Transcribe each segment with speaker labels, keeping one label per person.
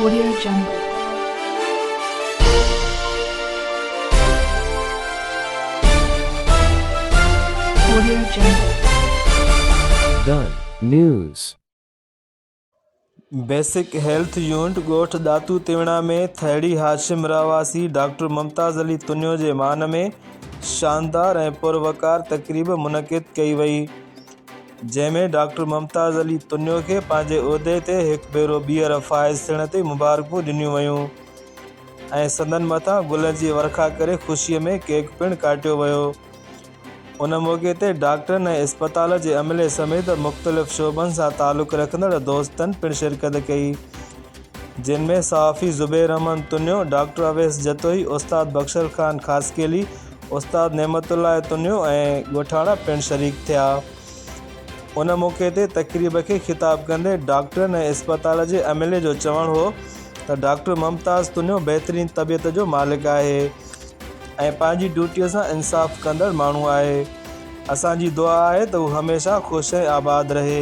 Speaker 1: Audio Jungle. Audio Jungle.
Speaker 2: The News.
Speaker 3: Basic health unit ڳوٺ ڏاتو تيوڻا ۾ ٿهڙي هاشم رهواسي doctor Mumtaz Ali Tunio جي مان ۾ شاندار ۽ پروقار تقريب منعقد ڪئي وئي جنهن ۾ ڊاڪٽر ممتاز علي تنيو کي پنهنجي عهدي تي هڪ ڀيرو ٻيهر فائز ٿيڻ تي مبارڪون ڏنيون ويون ۽ سندن مٿان گلن جي ورکا ڪري خوشي ۾ ڪيڪ پڻ ڪاٽيو ويو. ان موقعي تي ڊاڪٽرن ۽ اسپتال جي عملي سميت مختلف شعبن سان تعلق رکندڙ دوستن پڻ شرڪت ڪئي جن ۾ صحافي زبير احمد تنيو، ڊاڪٽر اويس جتوئي، استاد بخشل خان خاصخيلي، استاد نعمت الله تنيو ۽ ڳوٺاڻا پڻ شريڪ ٿيا. ان موقعي تي تقريب کي خطاب ڪندي ڊاڪٽرن ۽ اسپتال جي عملي جو چوڻ هو ته ڊاڪٽر ممتاز تنيو بهترين طبيعت جو مالڪ آهي ۽ پنهنجي ڊيوٽي سان انصاف ڪندڙ ماڻهو آهي اسان جي دعا آهي ته هو هميشه خوش ۽ آباد رهي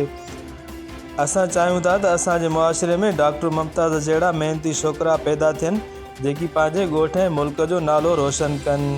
Speaker 3: اسان چاهيون ٿا ته اسان جي معاشري ۾ ڊاڪٽر ممتاز جهڙا محنتي ڇوڪرا پيدا ٿين جيڪي پنهنجي ڳوٺ ۽ ملڪ جو نالو روشن ڪن.